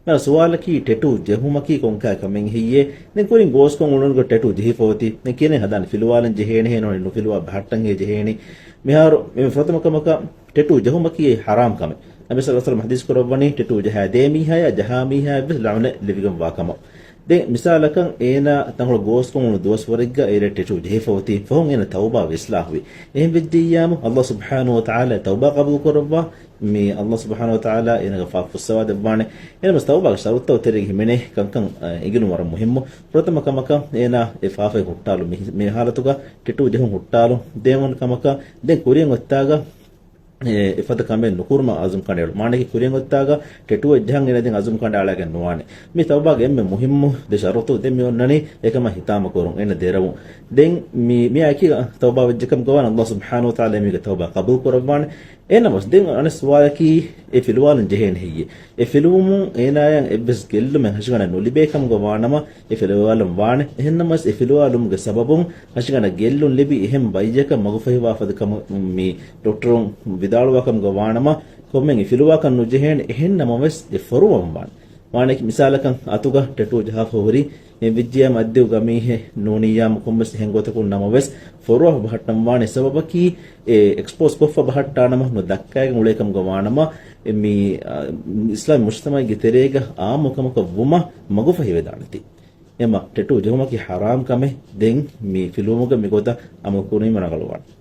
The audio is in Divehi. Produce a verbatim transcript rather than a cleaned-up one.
މި ސުވާލަކީ ޓެޓޫ ޖެހުމަކީ ކޮންކަހަލަ ކަމެއް ހެއްޔޭ؟ ދެން ކުރިން ގޯސްކޮށް އުޅުނުގަ ޓެޓޫ ޖެހިފަ އޮތީ. ދެން ކިޔަނީ ހަދާނެ ފިލުވާލަން ޖެހޭނެ ހޭ ނޫނީ ނުފިލުވާ ބަހައްޓަން ހޭ ޖެހޭނީ. މިހާރު މި ފުރަތަމަ ކަމަކަށް ޓެޓޫ ޖެހުމަކީ އެއީ ޙަރާމް ކަމެއް. ނަބީ ޞައްލަﷲު ޢަލައިހި ވަސައްލަމަ ޙަދީޘް ކުރައްވަނީ ޓެޓޫ ޖަހާ ދޭ މީހާޔާ ޖަހާ މީހާޔަށް ވެސް ލަޢުނަތް ލިބިގެންވާ ކަމަށް. ދެން މިސާލަކަށް އޭނާ ތަންކޮޅު ގޯސްކޮށް އުޅުނު ދުވަސްވަރެއްގަ އޭރަށް ޓެޓޫ ޖެހިފަ އޮތީ. ފަހުން އޭނަ ތައުބާ އިޞްލާޙުވި. އެހެން ވެއްޖިއްޔާމު ﷲ ސުބްޙާނަހޫ ވަތަޢާލާ ތައުބާ ޤަބޫލު ކުރައްވާ. މި ﷲ ސުބްޙާނަހޫ ވަތަޢާލާ އޭނަގެ ފާފަ ފުއްސަވާ ދެއްވާނެ. އެހެންނަމަވެސް ތައުބާގެ ޝަރުޠުތައް ތެރޭގަ ހިމެނޭ ކަންކަން، އަ، އެނގިލުން ވަރަށް މުހިއްމު. ފުރަތަމަ ކަމަކަށް އޭނާ އެ ފާފައިން ހުއްޓާލުން މި، މި ހާލަތުގަ ޓެޓޫ ޖެހުން ހުއްޓާލުން. ދެވަނަ ކަމަކަށް ދެން ކުރިއަށް އޮތްތާގަ އެ، އެފަދަ ކަމެއް ނުކުރުމަށް އަޒުމް ކަނޑައެޅުން. މާނައަކީ ކުރިއަށް އޮތްތާގަ ޓެޓޫއެއް ޖަހަން އޭނަ ދެން އަޒުމް ކަނޑައަޅާގެން ނުވާނެ. މި ތައުބާގެ އެންމެ މުހިއްމު ދެ ޝަރުޠު ދެން މި އޮންނަނީ އެކަމަށް ހިތާމަކުރުން، އޭނަ ދެރަވުން. ދެން މި، މިއާއެކީ ތައުބާ ވެއްޖެކަމުގަ ވާނެ، ﷲ ސުބްޙާނަހޫ ވަތަޢާލާ މީގެ ތައުބާ ޤަބޫލު ކުރައްވާނެ. އެހެންނަމަވެސް ދެން އަނެއް ސުވާލަކީ އެ ފިލުވާލަން ޖެހޭނެ ހެއްޔޭ؟ އެ ފިލުވުމުން އޭނާޔަށް އެއްވެސް ގެއްލުމެއް ހަށިގަނޑަށް ނުލިބޭ ކަމުގަ ވާނަމަ، އެ ފިލުވާލަން ވާނެ. އެހެންނަމަވެސް އެ ފިލުވާލުމުގެ ސަބަބުން ހަށިގަނޑަށް ގެއްލުން ލިބި އެހެން ބައްޔަކަށް މަގުފަހިވާފަދަ ކަމަށް މި ޑޮކްޓަރުން ވިދާޅުވާ ކަމުގަ ވާނަމަ، ކޮންމެ އެ ފިލުވާކަށް ނުޖެހޭނެ. އެހެންނަމަވެސް އެ ފޮރުވަން ވާނެ. މާނައަކީ މިސާލަކަށް އަތުގަ ޓެޓޫ ޖަހާފަ ހުރި އެ ވިއްޖިޔާމް އައްދިގު ގަމީހެއް ނޫނިއްޔާމު ކޮންމެސް އެހެން ގޮތަކުން ނަމަވެސް ފޮރުވާފަ ބަހައްޓަން ވާނެ. ސަބަބަކީ އެ އެކްސްޕޯޒް ކޮށްފަ ބަހައްޓާނަމަ ނުދައްކާގެން އުޅޭ ކަމުގަ ވާނަމަ، އެ މި، އާ، އިސްލާމީ މުޖްތަމަޢެއްގެ ތެރޭގަ އާއްމު ކަމަކަށް ވުމަށް މަގުފަހިވެދާނެތީ. އެމަ ޓެޓޫ ޖެހުމަކީ ޙަރާމް ކަމެއް. ދެން މި ފިލުވުމުގަ މި ގޮތަށް ޢަމަލު ކުރީމަ ރަނގަޅުވާނެ.